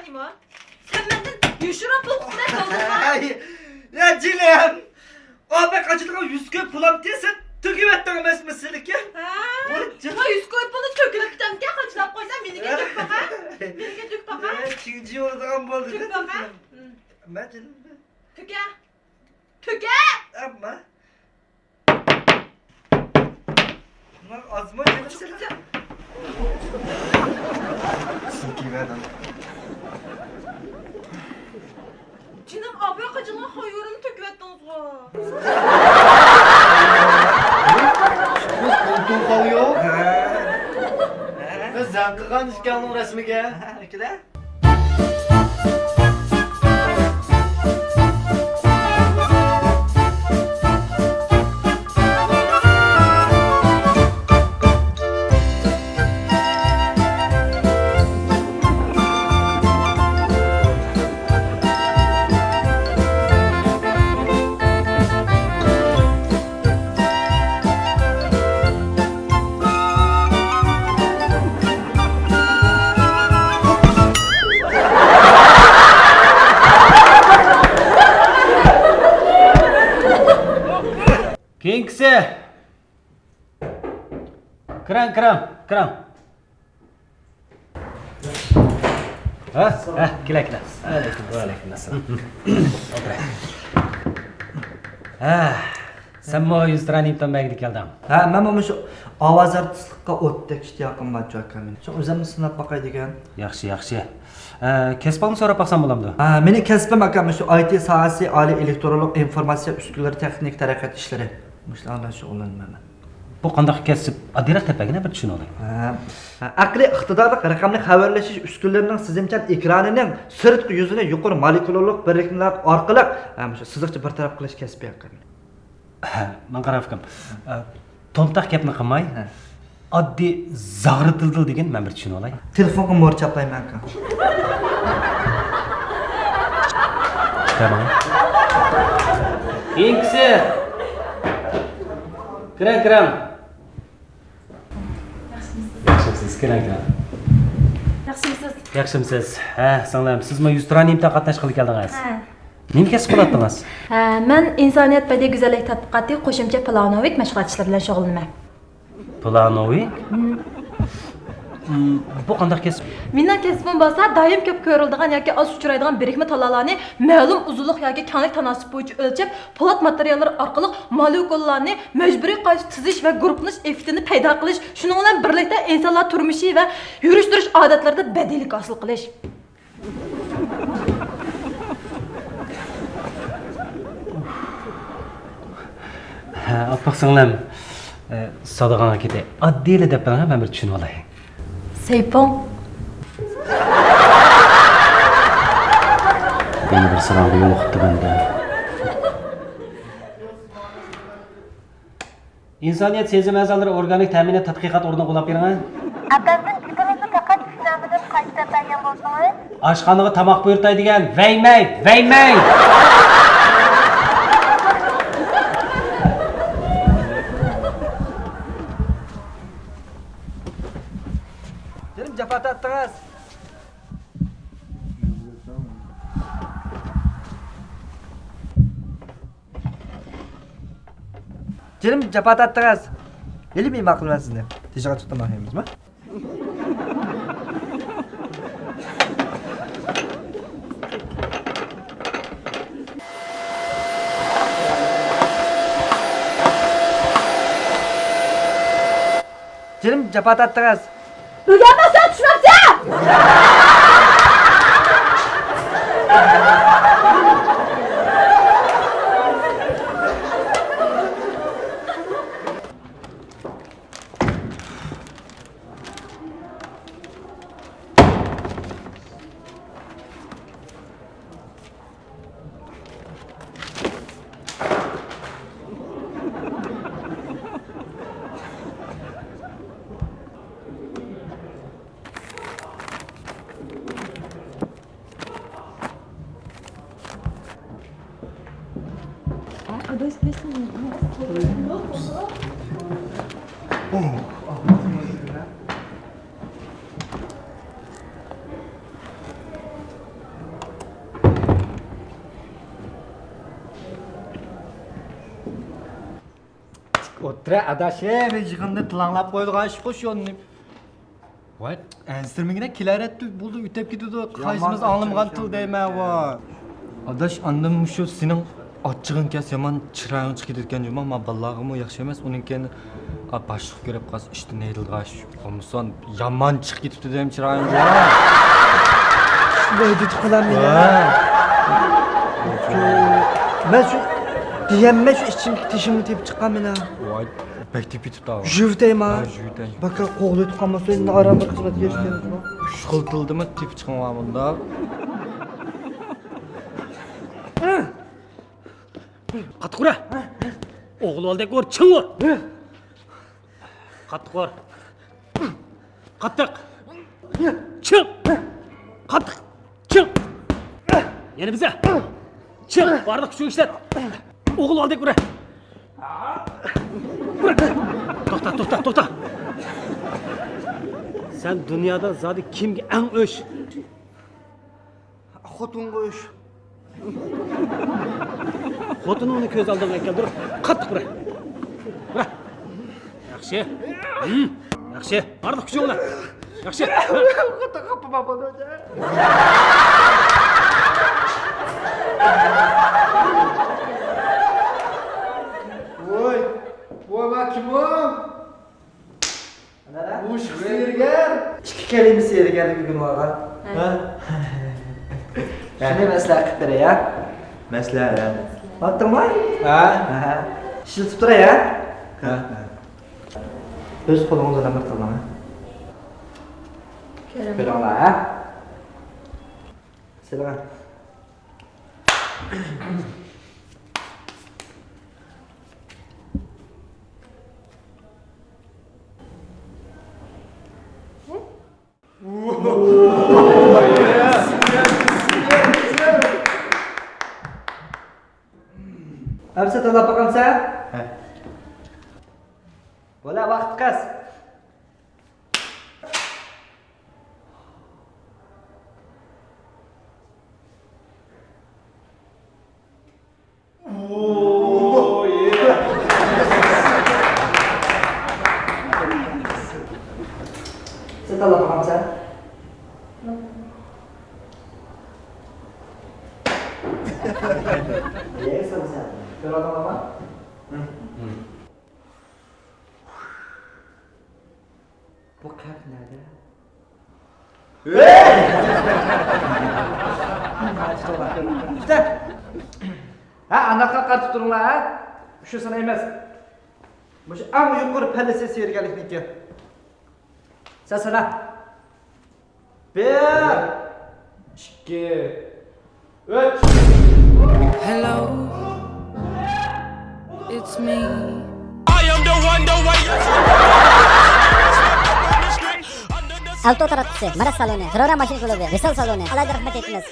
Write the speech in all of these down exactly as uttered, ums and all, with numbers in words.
سەن مەندىن يوشۇرۇن پۇل ئىستەپ بولدۇڭما؟ ھەي، يا جېنىم! ئاباي قاچىدىغان يۈز كوي پۇلامتى سەن تۆكۈۋەتتىڭ ئەمەسمۇ سېنىڭكى؟ ھە؟ ۋاي جېنىم. يۈز كوي پۇلنى تۆكۈلۈپ كېتەمدىكەن، قاچىلاپ قويسام مېنىڭكى تۆك باقا. مېنىڭكى تۆك باقا. ھە، چىڭجى بولىدىغان بولدى. تۆك باقا. مەن جېنىم. تۆكە. تۆكە! ئەمما. بۇنىڭ ئازمۇ جېنىم سېنىڭ؟ سىلكىۋەردىڭ. جېنىم ئاباي قاچىلىغان خايورۇمنى تۆكۈۋەتتىڭىزغۇ. بىز ئۇنتۇپ قاليو. ھە. بىز زەن قىلغان ئىكەننىڭ رەسمىگە. ھە، ئىككىدە. كېيىنكىسى. كىرىڭ، كىرىڭ، كىرىڭ. ھە؟ ھە، كېلە، كېلە. ۋەئەلەيكۇم، ۋەئەلەيكۇم ئەسسالام. ئولتۇراي. ھە، سەنمۇ يۈز تىران ئىمتىھان بەرگىلى كەلدىڭ؟ ھە، مەنمۇ مۇشۇ ئاۋاز ئارتىسلىققا ئوتتەك ئىشتىياقىم بارچۇ ئاكا مېنىڭ. شۇڭا ئۆزۈممۇ سىناپ باقاي دېگەن. ياخشى، ياخشى. ھە، كەسپىڭنى سوراپ باقسام بولامدۇ؟ ھە، مېنىڭ كەسپىم ئاكا مۇشۇ ئاي تى ساھەسى، ئالىي ئېلېكترونلۇق ئىنفورماتسىيە ئۈسكۈنىلىرى تېخنىك تەرەققىيات ئىشلىرى. مۇشۇلار بىلەن شۇغۇللىنىمەن مەن. بۇ قانداق كەسىپ؟ ئاددىيراق دەپ بەرگىنە، بىر چۈشىنىۋالاي. ھە. ئەقلىي ئىقتىدارلىق رەقەملىك خەۋەرلىشىش ئۈسكۈنىلىرىنىڭ سىزىمچان ئېكرانىنىڭ سىرتقى يۈزىنى يۇقىرى مولېكۇلاللىق بىرىكمىلەر ئارقىلىق، ھە، مۇشۇ سىزىقچە بىر تەرەپ قىلىش كەسپى ھەققىدە. ھە، ماڭا قارا ئۇكام. ئە، تومتاق گەپنى قىلماي، ھە، ئاددىي زاغرا تىلدا دېگىن، مەن بىر چۈشىنىۋالاي. تېلېفونغا مور چاپلايمەن ئاكا. تامام. كېيىنكىسى. كىرىڭ، كىرىڭ. ياخشىمسىز؟ ياخشىمسىز؟ كىرىڭ، كىرىڭ. ياخشىمسىز؟ ياخشىمسىز؟ ھە، سىڭلىم، سىزمۇ يۈز تىران ئىمتىھان قاتناشقىلى كەلدىڭىز. ھە. نېمە كەسىپ قىلاتتىڭىز؟ ھە، مەن ئىنسانىيەت بەدىئىي گۈزەللىك تەتقىقاتى قوشۇمچە پىلانوۋىك مەشغۇلات ئىشلىرى بىلەن شۇغۇللىنىمەن. پىلانوۋىك؟ ھىم. ھىم، بۇ قانداق كەسىپ؟ مېنىڭ كەسپىم بولسا دائىم كۆپ كۆرۈلىدىغان ياكى ئاز ئۇچرايدىغان بىرىكمە تالالارنى مەلۇم ئۇزۇنلۇق ياكى كەڭلىك تاناسىپ بويىچە ئۆلچەپ، پولات ماتېرىياللار ئارقىلىق مولېكۇلىلارنى مەجبۇرىي قايتا تۈزۈش ۋە گۇرۇپپىلىنىش ئېففېكتىنى پەيدا قىلىش، شۇنىڭ بىلەن بىرلىكتە ئىنسانلار تۇرمۇشى ۋە يۈرۈش-تۇرۇش ئادەتلىرىدە بەدىئىيلىك ھاسىل قىلىش. ھە، ئاپپاق سىڭلىم، ئە، سادىغاڭغا كېتەي. ئاددىيلا دەپ بېرىڭە، مەن بىر چۈشىنىۋالاي. سەيپۇڭ. يەنە بىر ساراڭغا يولۇقۇپتىمەن دە. ئىنسانىيەت سېزىم ئەزالىرى ئورگانىك تەمىنات تەتقىقات ئورنىغا ئۇلاپ بېرىڭە. ئەپەندىم، گېپىڭىزنى پەقەت چۈشىنەلمىدىم، قايتا دەپ بەرگەن بولسىڭىز. ئاشخانىغا تاماق بۇيرۇتاي دېگەن، ۋەيمەي، ۋەيمەي! جېنىم، جاپا تارتتىڭىز. جېنىم، جاپا تارتتىڭىز. ھېلى مېھمان قىلىمەن سىزنى. تېشىغا چىقتىم ئاخىرىمىزمۇ. جېنىم، جاپا تارتتىڭىز. ئۆگەنمەسەڭ چۈشىنەمسەن؟ بىرە ئاداش، ھە، بىر يىغىننى پىلانلاپ قويىدىغان ئىشقۇ شۇ. ۋاي، ئەنسىرىمىگىنە كېلەرەتتى، بولدى، ئۆتۈپ كېتىدۇ. قايسىمىز ئاڭلىمىغان تىل دەيمەن، ۋاي. ئاداش، ئاندىن مۇشۇ سېنىڭ ئاچچىقىڭ كەلسە يامان چىرايىڭ چىقىپ كېتىدىكەن جۇما، ما بالىلارغىمۇ ياخشى ئەمەس. ئۇنىڭ كېيىن، ئا، باشلىق كۆرۈپ قالسا ئىشتىن ھەيدىلىدىغان ئىش. بولمىسا يامان چىقىپ كېتىپتۇ دەيمەن چىرايىڭ جۇما. شۇنداق ھۆججەت قىلامەن. ھە. مەن شۇ دېگەنمەن شۇ ئىچىمدىكى تېشىمنى تېپىپ چىققان مەن. ۋاي، بەك تېپىپ كېتىپتۇ. ژۇۋتەيما. ھە، ژۇۋتەي. باكا قوغلىتىپ قالماسا، ئەمدى ئاران بىر خىزمەت كۆرسىتىمىز. ئۈچ خىل تىلدىمۇ تېپىپ چىقىڭلار مۇنداق. قاتتىق ئۇر. ئوغۇل بالىدەك ئۇر، چىڭ ئۇر. قاتتىق ئۇر. قاتتىق. چىڭ. قاتتىق. چىڭ. يەنە بىزە. چىڭ. بارلىق كۈچۈڭ ئىشلەت. ئوغۇل بالىدەك ئۇر. توختا، توختا، توختا. سەن دۇنيادا زادى كىمگە ئەڭ ئۆچ؟ خوتۇنغا ئۆچ. خوتۇنۇڭنى كۆز ئالدىڭغا كەلتۈرۈپ، قاتتىق ئۇر. ئۇر. ياخشى. ھىم. ياخشى. بارلىق كۈچۈڭ بىلەن. ياخشى. قاتتىق قاپما بولدى. ۋوي، ۋوي، ما كىم ئۇ؟ ئۇ سېھىرگەر. ئىككى كەلىمە سېھىرگەرلىك ئۆگىنىۋالغان. ھە. ھە؟ شۇنى مەسلىھەت قىلىپ بېرەي، ھە؟ مەسلىھەت، ھە. ئاڭلاتتىڭمۇ؟ ھە. ھە. ئىشلىتىپ تۇراي، ھە؟ ھە. ئۆز قولىڭىز بىلەن بىر تاللاڭ، ھە؟ كۆرۈڭلار، ھە؟ سېلىڭ. ئەمسە تاللاپ باقامسەن؟ ھە. بولە، ۋاقىت قىس. سەن تاللاپ باقامسەن؟ يەنە سالىسەن. كۆرۈۋاتامسەن؟ بۇ قەپ نەدە؟ ھە، ئاناققا قارىتىپ تۇرۇڭلار، ھە؟ شۇ سانا ئەمەس. مۇشۇ ئەڭ يۇقىرى پەللىسى سېھىرگەرلىكنىڭكى. سەن سانا. بىر، ئىككى، ئۈچ. Hello, it's me. I am the one, the way. ئەلتو تاراتقۇسى، مىراس سالونى، تۇرارا ماشىنا كۇلۇبى، ۋىسال سالونى، ئالاھىدە رەھمەت ئېيتىمىز.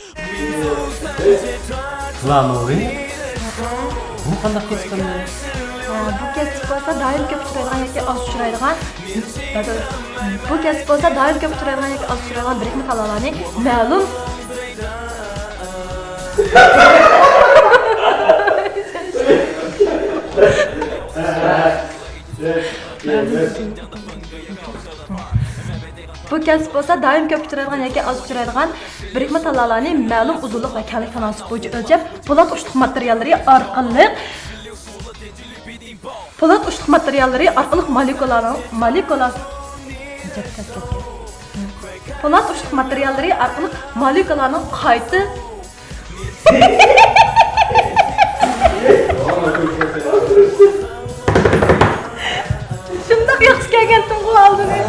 سالام ئەلەيكۇم. بۇ قانداق كەسىپ ئەمدى؟ ھە، بۇ كەسىپ بولسا دائىم كۆپ ئۇچرايدىغان ياكى ئاز ئۇچرايدىغان، بۇ كەسىپ بولسا دائىم كۆپ ئۇچرايدىغان ياكى ئاز ئۇچرايدىغان بىرىكمە تاللالارنى مەلۇم. بۇ كەسىپ بولسا دائىم كۆپ ئۇچرايدىغان ياكى ئاز ئۇچرايدىغان بىرىكمە تاللالارنى مەلۇم ئۇزۇنلۇق ۋە كەڭلىك تاناسىپ بويىچە ئۆلچەپ، پولات ئۇچلۇق ماتېرىياللىرى ئارقىلىق، پولات ئۇچلۇق ماتېرىياللىرى ئارقىلىق مولېكۇلالارنىڭ، مولېكۇلا، پولات ئۇچلۇق ماتېرىياللىرى ئارقىلىق مولېكۇلالارنىڭ قايتا شۇنداق ياخشى كەلگەنتىڭغۇ ئالدىنى.